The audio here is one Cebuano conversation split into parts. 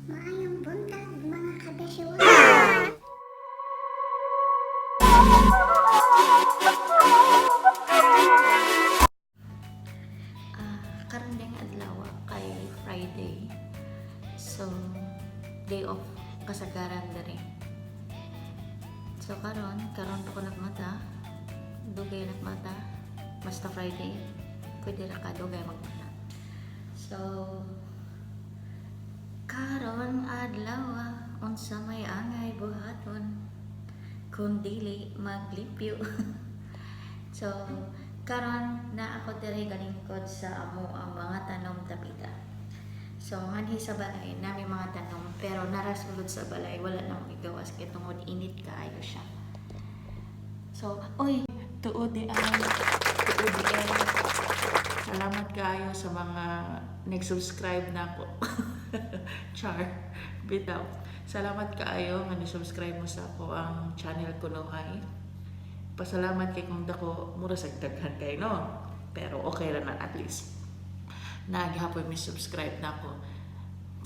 Maayong buntag, mga kabeshiwa. Karon ding adlaw kay Friday. So, day off kasagaran diri. So karon, karon pa ko nagmata. Dugay nagmata. Basta Friday, pwede ra ka dugay magmata. So, karon adlaw unsa may angay buhaton kung dili maglimpyo. So, karon na ako diri galingkod sa amo ang mga tanom dapita. So, nganhi sa balay, nami mga tanom, pero narasulod sa balay, wala na akong igawas kay tungod init kaayo siya. So, oy, Tuod di ay. Tuod di ay. Salamat kaayo sa mga nag-subscribe na ako. Char. Bitaw. Salamat kaayo nga ni-subscribe mo sa ako ang channel ko Nuhay. Pasalamat kay kung dako mura sa daghan kay no. Pero okay ra na at least. Naghapon mi subscribe na ako.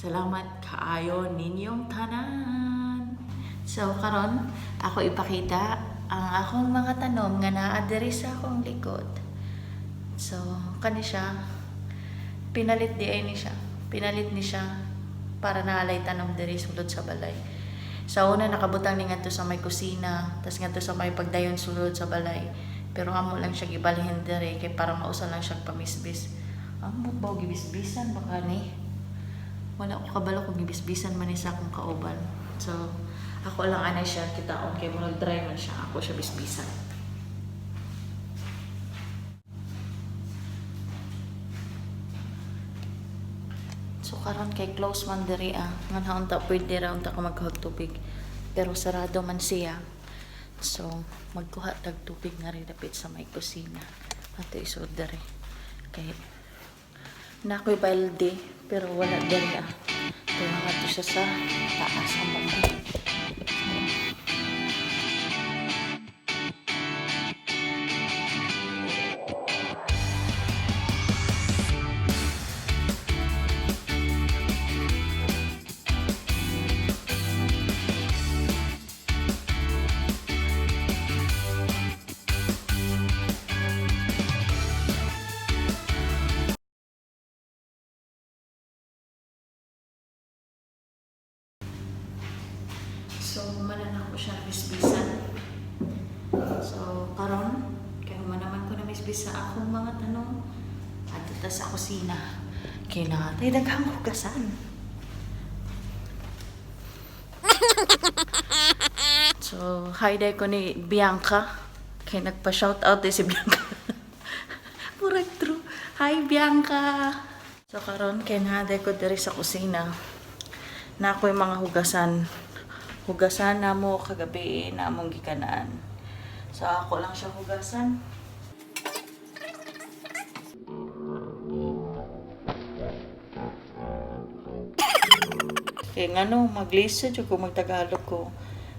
Salamat kaayo ninyong tanan. So karon ako ipakita ang akong mga tanom nga naa diri sa akong likod. So kani siya, pinalit di ay ni siya. Pinalit ni siya para naalay tanom diri sulod sa balay. Sa una nakabutang ni ngadto sa may kusina, tas ngadto sa may pagdayon sulod sa balay. Pero amo lang siya gibalhin diri kay para mausa lang siya pamisbis. Ambot ba og gibisbisan baka ni? Wala ko kabalo kung gibisbisan man ni sa akong kauban. So, ako lang anay siya kitaon kay murag dry man siya, ako siya bisbisan. So karon kay close man diri ah. Nga unta pwede ra unta ka magkuhag tubig. Pero sarado man siya. So magkuha tag tubig nga rin dapit sa may kusina. Ato isod diri. Kay na ako'y balde pero wala diri ah. Kaya nga to siya sa taas ang balde. So, humanan ako siya bisbisan. So, karon kay human naman ko na bisbis sa akong mga tanong. At ta sa kusina. Kay natay daghang hugasan. So, hi day ko ni Bianca. Kay nagpa-shoutout eh si Bianca. Murag true. Hi, Bianca! So, karon kay naday ko diri sa kusina. Na ako'y mga hugasan. Hugasan na mo kagabi na among gikanaan. So, ako lang siya hugasan. Kay ngano, maglisod jud ko magtagalog ko.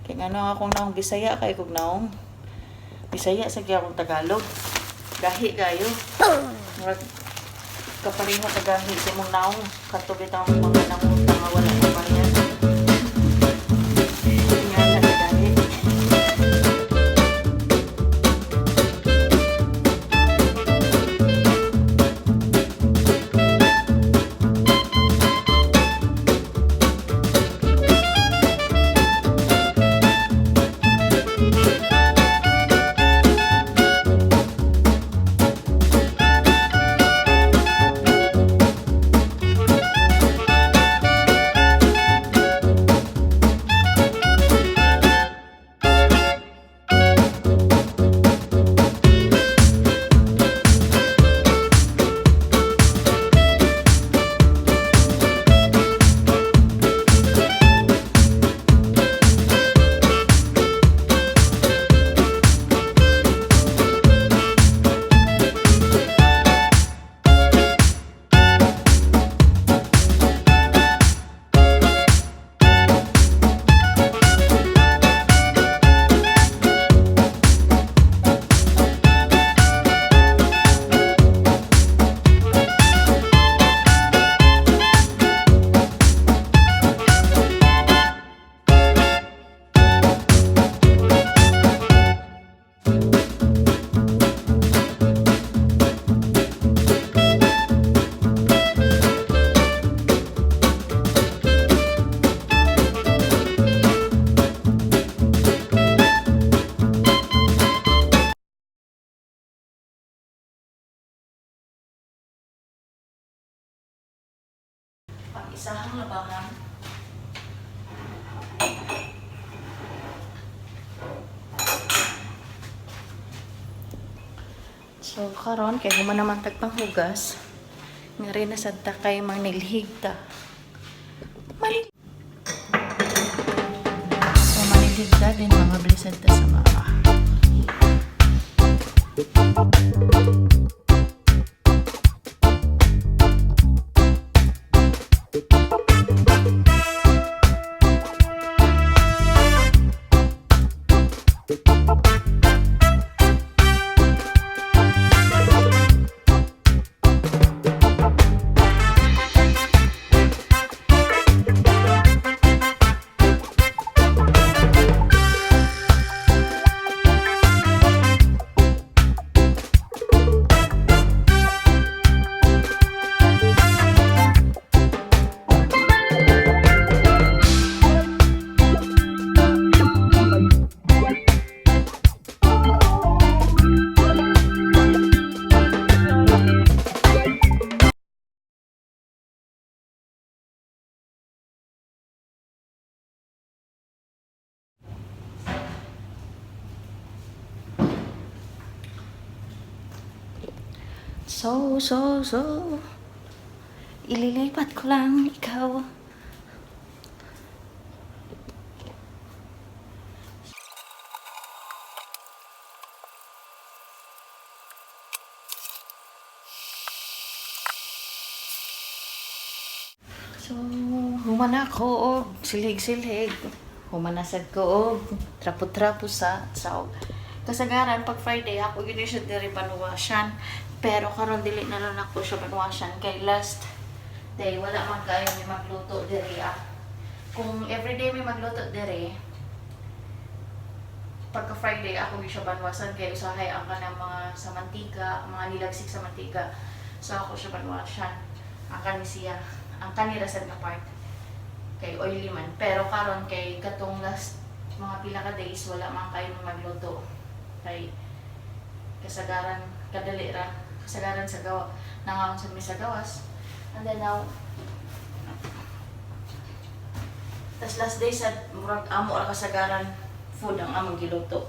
Kay ngano akong naong Bisaya kay kog naong. Bisaya sa gyud akong Tagalog. Gahi kayo. Murag kapareho kagahi sa imong naong kato bitaw ang mga nangunta nga wala pa bayan. Nga na kagahi. Ang isahang labahan. So karon kay human naman tag panghugas. Nga rin na sad ta kay mangnilhig ta. Manil So manilhig ta din mga blisad ta sa mama. So, ililipat ko lang ikaw. So, humana ko og silhig-silhig. Humana sad ko og trapo-trapo sa saog. Kasagaran pag Friday ako gyud siya diri panuwasan. Pero karon dili na lang ako siya panuwasan kay last day wala man kaayo may magluto diri ah. Kung everyday may magluto diri, pagka Friday ako gyud siya banwasan kay usahay ang kanang mga sa mantika, mga nilagsik sa mantika. So ako siya banwasan. Ang kani siya, ang kanila sad nga part kay oily man. Pero karon kay katong last mga pila ka days wala man kayo magluto. Kay kasagaran kadali ra, kasagaran sa gawa nangaon sa mi sa gawas. And then now tas last day sa murag amo ra kasagaran food ang among giluto.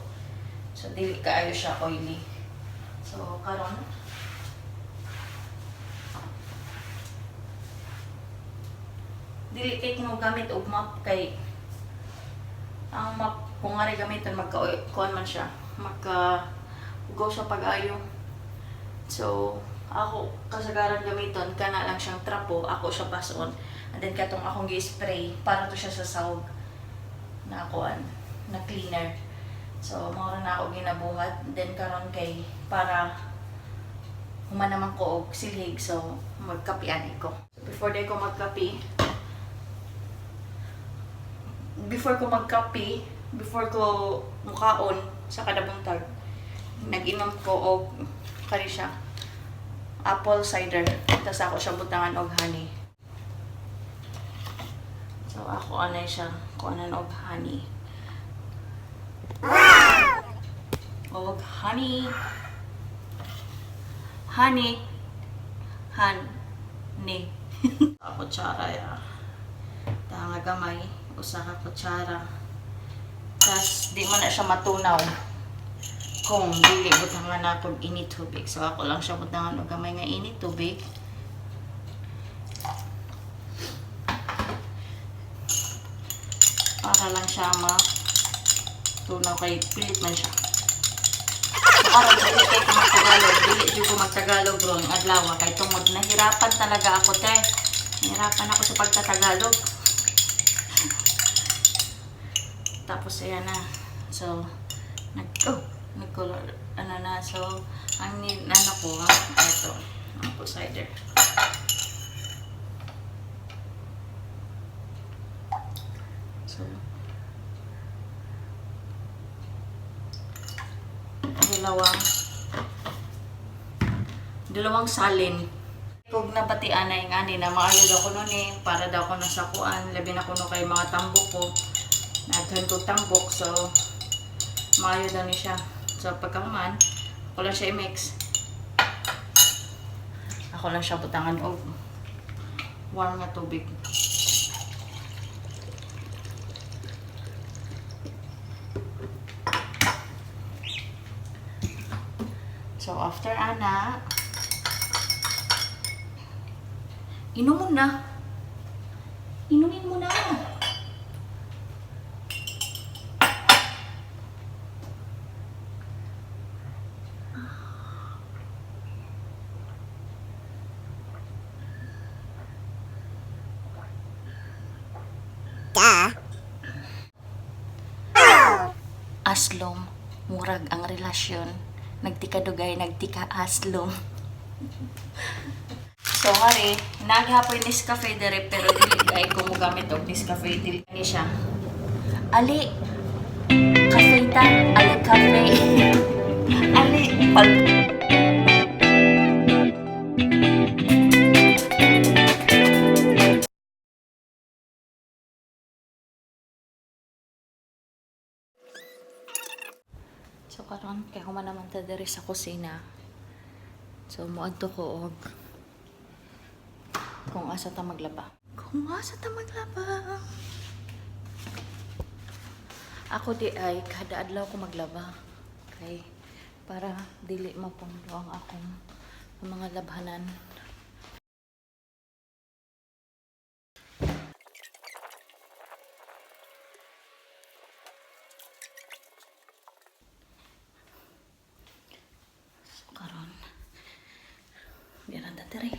So dili kaayo siya oily. So karon dili kay kung gamit og map kay ang map kung ari gamiton magka kuan man siya, magka ugaw siya pag-ayo. So ako kasagaran gamiton kana lang siyang trapo, ako siya pason, and then katong akong gi-spray para to siya sa sawg na kuan na cleaner. So mao ra na ako ginabuhat. Then karon kay para human naman ko og silhig, so magkape ani ko. So, before ko magkape, before ko mukaon sa kada buntag, nag-inom ko og kani siya, apple cider. Tas ako siya butangan og honey. So ako anay siya kuanan og honey. Og honey. Honey. Honey. Ako kutsara ya. Tanga gamay, usa ka kutsara. Tas di man na siya matunaw kung dili butangan na og init tubig. So ako lang siya butangan og gamay nga init tubig. Para lang siya matunaw kay pilit man siya. Karon dili kay ko magtagalog, dili jud ko magtagalog ron adlaw kay tungod nahirapan talaga ako te. Nahirapan ako sa pagtatagalog. Tapos ayan na. So nag color ano na, so ang ano ko ito, apple cider. So dalawang salin. Kung nabatian na yung ani na maayo daw ko nun eh, para daw ko nasakuan, labi na kuno kay mga tambok ko. Naghan ko tambok, so maayo daw ni siya. So pagkahuman, ako lang siya i-mix. Ako lang siya butangan og Warm nga tubig. So after ana, inom mo na. Inumin mo na. Aslom, murag ang relasyon. Nagtikadugay, nagtika aslom. So kare, naghapoy Nescafe dere pero dili ay ko mo gamit og Nescafe dili ni siya. Ali kafe ta, ali kafe. Ali pag. So karon kay human naman ta diri sa kusina. So moadto ko og kung asa ta maglaba. Kung asa ta maglaba. Ako di ay kada adlaw ko maglaba. Kay para dili mapundo ang akong mga labhanan. So karon dira ta diri.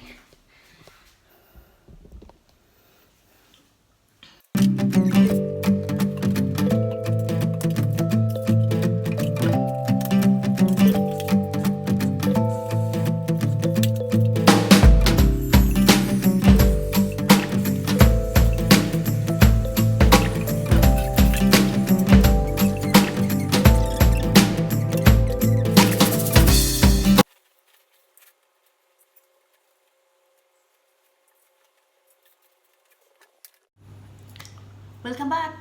Welcome back!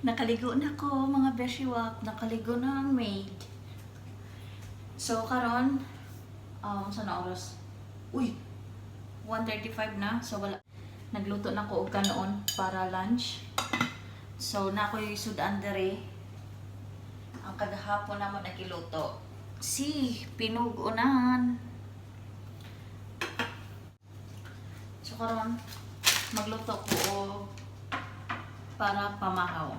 Nakaligo na ko, mga beshiwap. Nakaligo na ang maid. So, karon sa na oras? Uy! 1:35 na. So, wala. Nagluto na ko og kanoon para lunch. So, na ako'y sudan dere. Ang kagahapon na mo nagiluto. Si, pinugunan. So, karon magluto ko og para pamahaw.